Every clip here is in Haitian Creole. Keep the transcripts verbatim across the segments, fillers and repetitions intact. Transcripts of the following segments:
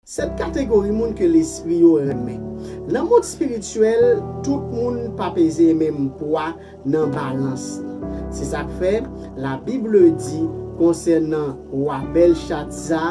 Sèt kategori moun ke lespri yo renmen. Nan mond espirityèl, tout moun pa peze menm pwa nan balans lan. Se sa k fè Labib di konsènan wa Bèlchatza,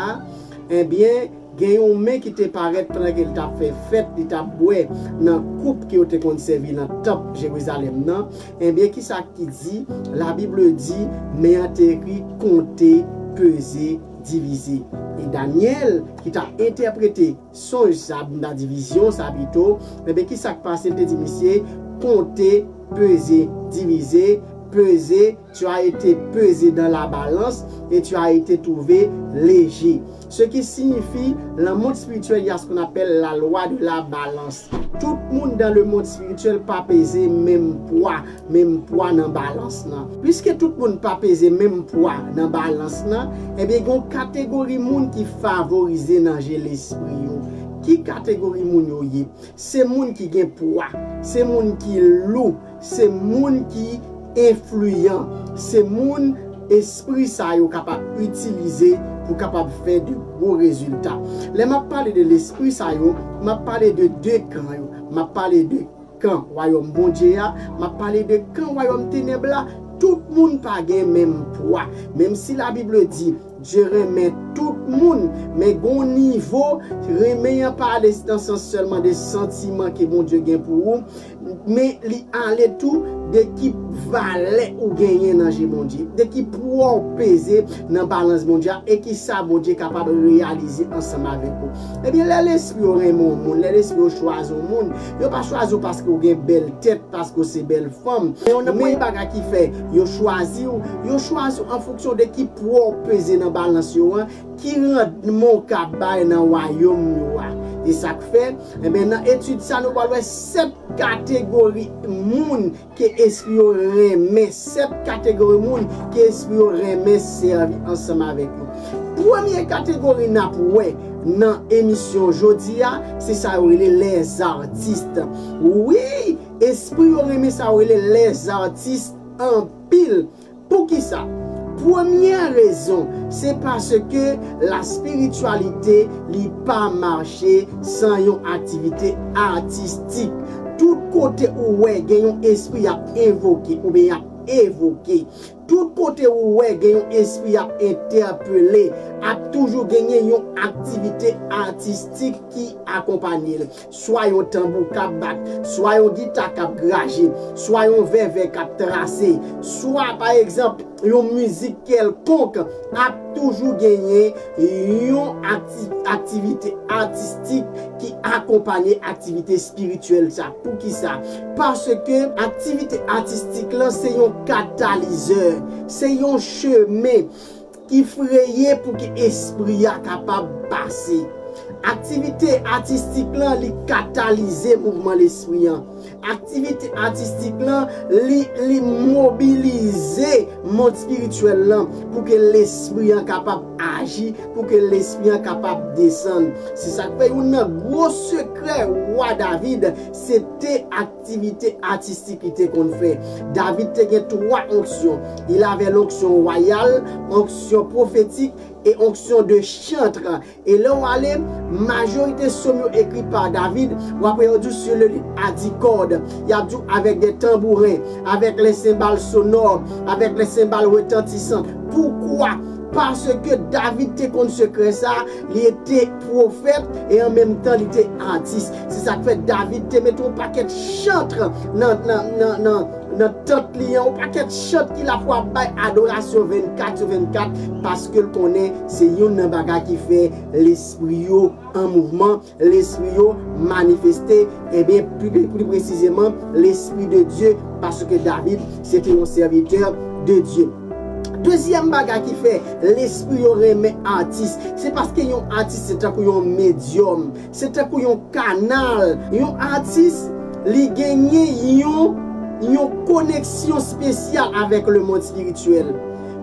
ebyen, gen yon men ki te parèt pandan ke l t ap fè fèt, li t ap bwè nan koup ke yo te konn sèvi nan tanp Jerizalèm nan. Ebyen, kisa ki di? Labib di, men an te ekri konte, peze, divize. E Danyèl, ki t ap entèprete sonj sa, m ta di vizyon sa pito, ebyen, kisa k pase? L te di misye, konte, peze, divize, peze, tu as été pesé dans la balance et tu as été trouvé léger. Ce qui signifie, dans le monde spirituel, il y a ce qu'on appelle la loi de la balance. Tout moun dans le monde spirituel pa peze menm pwa, menm pwa nan balans lan. Piske tout moun pa peze menm pwa nan balans lan, ebyen, gen yon kategori moun ki favorize nan je lespri yo. Ki kategori moun yo ye? Se moun ki gen pwa, se moun ki lou, se moun ki enfliyan, se moun espri sa yo kapab itilize pou kapab fè de gwo rezilta. Lè m ap pale de lespri sa yo, m ap pale de de kan yo. M ap pale de kan wayòm Bondye a, m ap pale de kan wayòm tenèb la. Tout moun pa gen menm pwa. Menm si Labib di, Dye renmen tout moun, men gon nivo, renmen an pa ale nan sans sèlman de santiman ke Bondye gen pou ou, men li ale tou de ki valè ou genyen nan je Bondye, de ki pwa ou peze nan balans Bondye a, e ki sa Bondye kapab reyalize ansanm avèk ou. Ebyen, lè lespri yo renmen yon moun, lè lespri yo chwazi yon moun, yo pa chwazi w paske w gen bèl tèt, paske w se bèl fanm. Men yon nan premye bagay ki fè yo chwazi w, yo chwazi w an fonksyon de ki pwa w peze nan balans yo an, ki randman w ka bay nan wayòm yo a. E sa k fè, ebyen, nan etid sa, nou pral wè sèt kategori moun ke espri yo renmen, sèt kategori moun ke espri yo renmen sèvi ansanm avèk yo. Premye kategori n ap wè nan emisyon jodi a, se sa yo rele les artistes. Wi, espri yo renmen sa yo rele les artistes anpil. Poukisa? Premyè rezon, se paske la spirityalite li pa mache san yon aktivite atistik. Tout kote ou wè gen yon espri y ap envoke oubyen y ap evoke, tout kote ou wè gen yon espri y ap entèpele, ap toujou genyen yon aktivite atistik ki akonpanye l. Swa yon tanbou k ap bat, swa yon gita k ap graje, swa yon vèvè k ap trase, swa, pa egzanp, yon mizik kèlkonk, ap toujou genyen yon akti-, aktivite atistik ki akonpanye aktivite espirityèl sa. Poukisa? Paske aktivite atistik lan se yon katalizè, se yon chemen ki freye pou ke espri a kapab pase. Aktivite atistik lan, li katalize mouvman lespri an. Aktivite atistik lan, li, li mobilize mond espirityèl lan pou ke lespri an kapab aji, pou ke lespri an kapab desann. Se sa k fè youn nan gwo sekrè wa David, se te aktivite atistik li te konn fè. David te gen twa onksyon. Il avait l'onction royale, onction prophétique et onction de chantre. E lè w ale, majorite sòm yo ekri pa David, w ap wè yo di w sur le luth à dix cordes, y ap di w avec des tambourins, avec les cymbales sonores, avec les cymbales retentissantes. Poukwa? Paske David te konn sekrè sa, li te pwofèt e an menm tan li te atis. Se sa k fè David te mete yon pakèt chant nan, nan, nan, nan, nan tant li an, yon pakèt chant ki la pou ap bay adorasyon vennkat sou vennkat, paske l konnen se youn nan bagay ki fè lespri yo an mouvman, lespri yo manifeste, ebyen, pli, pli, pli presizeman, lespri de Dye, paske David, se te yon sèvitè de Dye. Dezyèm bagay ki fè lespri yo renmen atis, se paske yon atis se tankou yon medyòm, se tankou yon kanal. Yon atis, li genyen yon, yon koneksyon espesyal avèk lemonn espirityèl.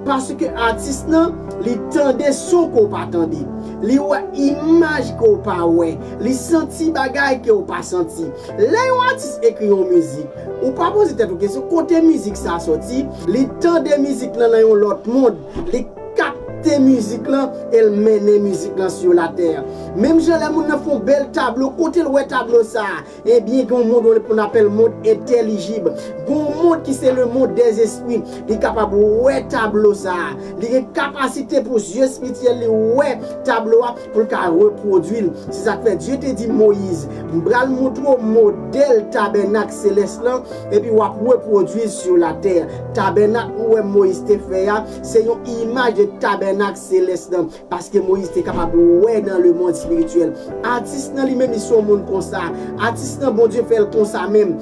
Paske atis lan, li tande son ke w pa tande. Li wè imaj ke w pa wè. Li santi bagay ke w pa santi. Lè yon atis ekri yon mizik, ou pa poze tèt ou kesyon, kote mizik sa sòti? Li tande mizik lan nan yon lòt mond. Li kapte te mizik lan, e l mennen mizik lan sou latè. Menm jan lè moun nan fè yon bèl tablo, kote l wè tablo sa a? Ebyen, gen yon mond on apèl mond entèlijib. Gen yon mond ki se le monde des esprits. Li kapab wè tablo sa a. Li gen kapasite pou zye espirityèl li wè tablo a pou l ka repwodui l. Se sa k fè Dye te di Moyiz, "M pral montre w modèl tabènak selès lan, epi w ap repwodui l sou latè." Tabènak ou wè Moyiz te fè a, se yon imaj de tabènak selès lan. Paske Moyiz te kapab wè nan le mond espirityèl. Atis nan li menm, li se yon moun konsa. Atis nan, Bondye fè l konsa menm.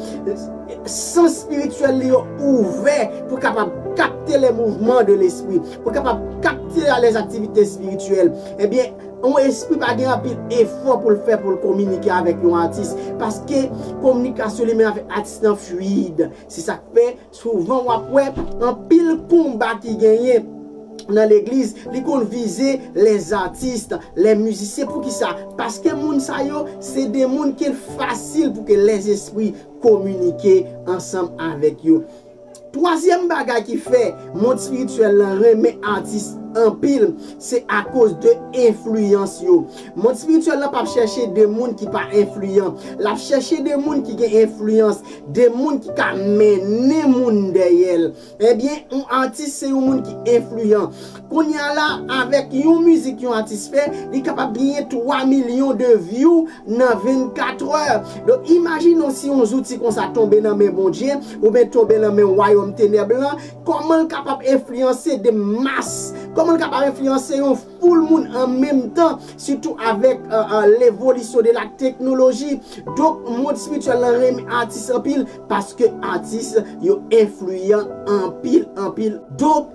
Sans espirityèl li yo ouvè pou kapab kapte les mouvements de l'esprit, pou kapab kapte les activités spirituelles. Ebyen, yon espri pa gen anpil efò pou l fè pou l kominike avèk yon atis. Paske kominikasyon li menm avèk atis nan fluid. Se sa k fè, souvan w ap wè anpil konba ki genyen nan legliz, li konn vize les artistes, les musiciens. Poukisa? Paske moun sa yo, se de moun ke l fasil pou ke lèzespri kominike ansanm avèk yo. Twazyèm bagay ki fè mond espirityèl lan renmen atis anpil, se akoz de enfliyans yo. Mond espirityèl lan p ap chèche de moun ki pa enfliyan. L ap chèche de moun ki gen enfliyans, de moun ki ka mennen moun dèyè l. Ebyen, yon atis se yon moun ki enfliyan. Kounye a la, avèk yon mizik yon atis fè, li kapab genyen twa milyon de view nan vennkat è. Donk, imajine w si yon zouti konsa tonbe nan men Bondye, oubyen tonbe nan men wayòm tenèb lan, kòman l kapab enfliyanse de mas? Kòman l kapab enfliyanse yon foul moun an menm tan, sitou avèk, euh, euh, l'évolution de la technologie? Donk, mond espirityèl lan renmen atis anpil, paske atis yo enfliyan anpil, anpil. Donk,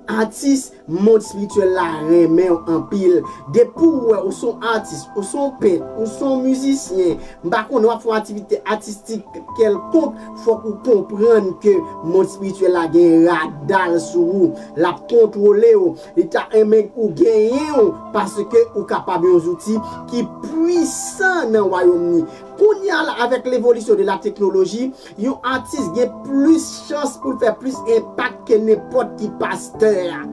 atis mond espirityèl la renmen w anpil. Depi w wè ou se yon atis, ou se yon pent, ou se yon mizisyen, m pa konnen, w ap fè yon aktivite atistik kèlkonk, fòk ou konprann ke mond espirityèl la gen rada l sou ou. L ap kontwole w. Li ta renmen ou genyen w paske ou kapab yon zouti ki pwisan nan wayòm li. Kounye a la, avèk l'évolution de la technologie, yon atis gen plis chans pou l fè plis enpak ke nenpòt ki pastè a.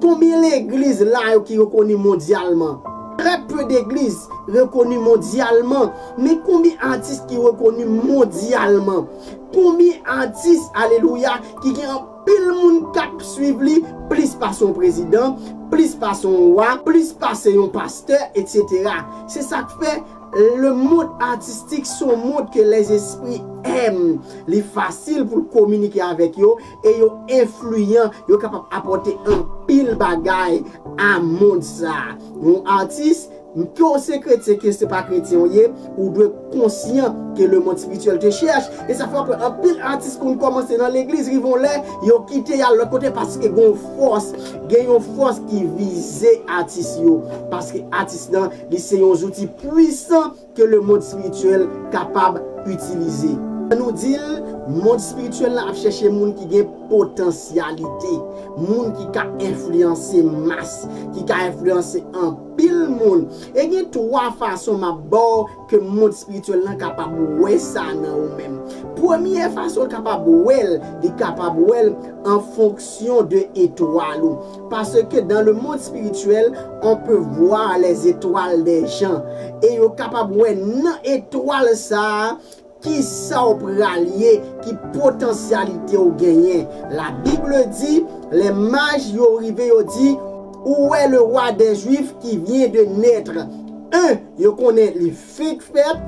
Konbyen legliz la yo ki rekoni mondyalman? Très peu d'églises reconnues mondialement. Men konbyen atis ki rekoni mondyalman? Konbyen atis, alelouya, ki gen anpil moun k ap swiv li, plis pase yon prezidan, plis pase yon wa, plis pase yon pastè, etsetera. Se sa k fè le monde artistique se yon mond ke lèzespri èm. Li fasil pou l kominike avèk yo e yo enfliyan, yo kapab apòte anpil bagay a mond sa. Yon atis, ke w se kretyen, ke se pa kretyen w ye, ou dwe konsyan ke le monde spirituel te chèche. E sa fè w wè anpil atis konn kòmanse nan legliz, rive yon lè, yo kite y al lòt kote paske gen yon fòs, gen yon fòs ki vize atis yo. Paske atis lan, li se yon zouti pwisan ke le monde spirituel kapab itilize. Nou di l, mond espirityèl la ap chèche moun ki gen potansyalite, moun ki ka enfliyanse mas, ki ka enfliyanse anpil moun. E gen twa fason m ap ba w ke mond espirityèl lan kapab wè sa nan ou menm. Premye fason l kapab wè l, li kapab wè l an fonksyon de etwal ou. Paske dans le monde spirituel, on peut voir les étoiles des gens. E yo kapab wè nan etwal sa a, kisa w pral ye, ki potansyalite w genyen. La Bible di, les mages yo rive, yo di, où est le roi des Juifs qui vient de naître? Un, yo konnen li fenk fèt.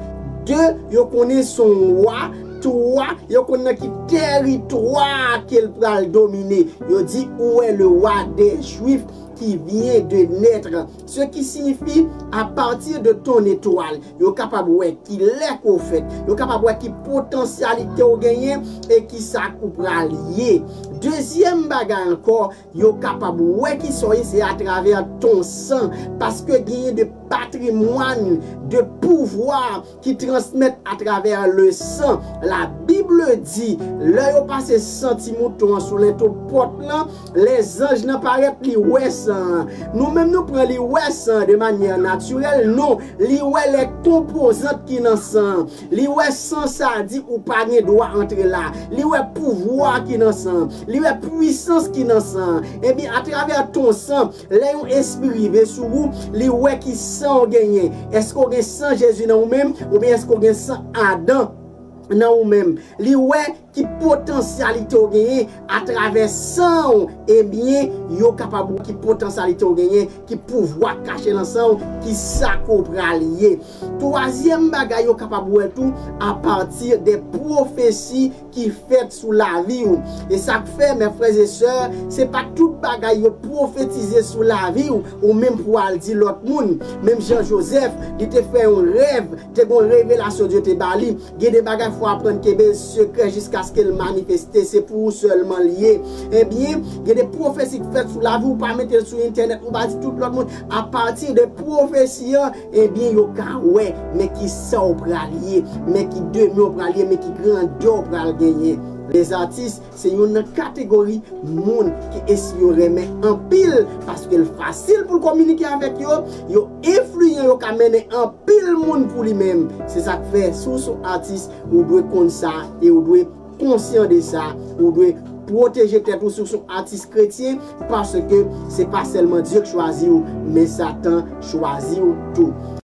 De, yo konnen se yon wa. Twa, yo konnen nan ki tèritwa ke l pral domine. Yo di, où est le roi des Juifs qui vient de naître? Ce qui signifie, à partir de ton étoile. Yo kapab wè kilè ke w fèt. Yo kapab wè ki potansyalite w genyen e kisa k ou pral ye. Dezyèm bagay ankò, yo kapab wè kisa w ye, se atravè ton san. Paske genyen de patrimwàn, de pouvwa ki transmèt atravè le san. La Bible di, lè yo pase san ti mouton an sou lento pòt lan, lèzanj nan parèt, li wè san. san an. Nou menm nou pran li wè san de manyè natirèl, non, li wè lè konpozant ki nan san an. Li wè san sa di ou pa gen dwa antre la. Li wè pouvwa ki nan san an. Li wè pwisans ki nan san an. Ebyen, atravè ton san, lè yon espri rive sou ou, li wè ki san w genyen. Èske w gen san Jezi nan ou menm? Oubyen èske w gen san Adan nan ou menm? Li wè ki potansyalite w genyen atravè san w. Ebyen, yo kapab wè ki potansyalite w genyen, ki pouvwa k kache nan san w, ki sa ke w pral ye. Twazyèm bagay yo kapab wè tou apati de pwofesi ki fèt sou lavi w. E sa k fè, mè frè e sè, se pa tout bagay yo pwofetize sou lavi w, ou menm pou al di lòt moun. Menm jan Jozèf, li te fè yon rèv, te gon revelasyon Dye te ba li. Gen de bagay fò aprann kenbe sekrè jiskaske l manifeste, se pou ou sèlman l ye. Ebyen, gen de pwofesi k fèt sou lavi w, pa mete l sou entènèt, ou pa di tout lòt moun. Apati de pwofesi an, ebyen, yo ka wè, men ki sa w pral ye, men ki demen w pral ye, men ki grandè w pral genyen. Lèzatis, se youn nan kategori moun ke espri yo renmen anpil, paske l fasil pou l kominike avèk yo, yo enfliyan, yo ka mennen anpil moun pou li menm. Se sa k fè, si w se yon atis, ou dwe konn sa e ou dwe konsyan de sa. Ou dwe pwoteje tèt ou si w se yon atis kretyen, paske se pa sèlman Dye k chwazi w, men Satan chwazi w tou.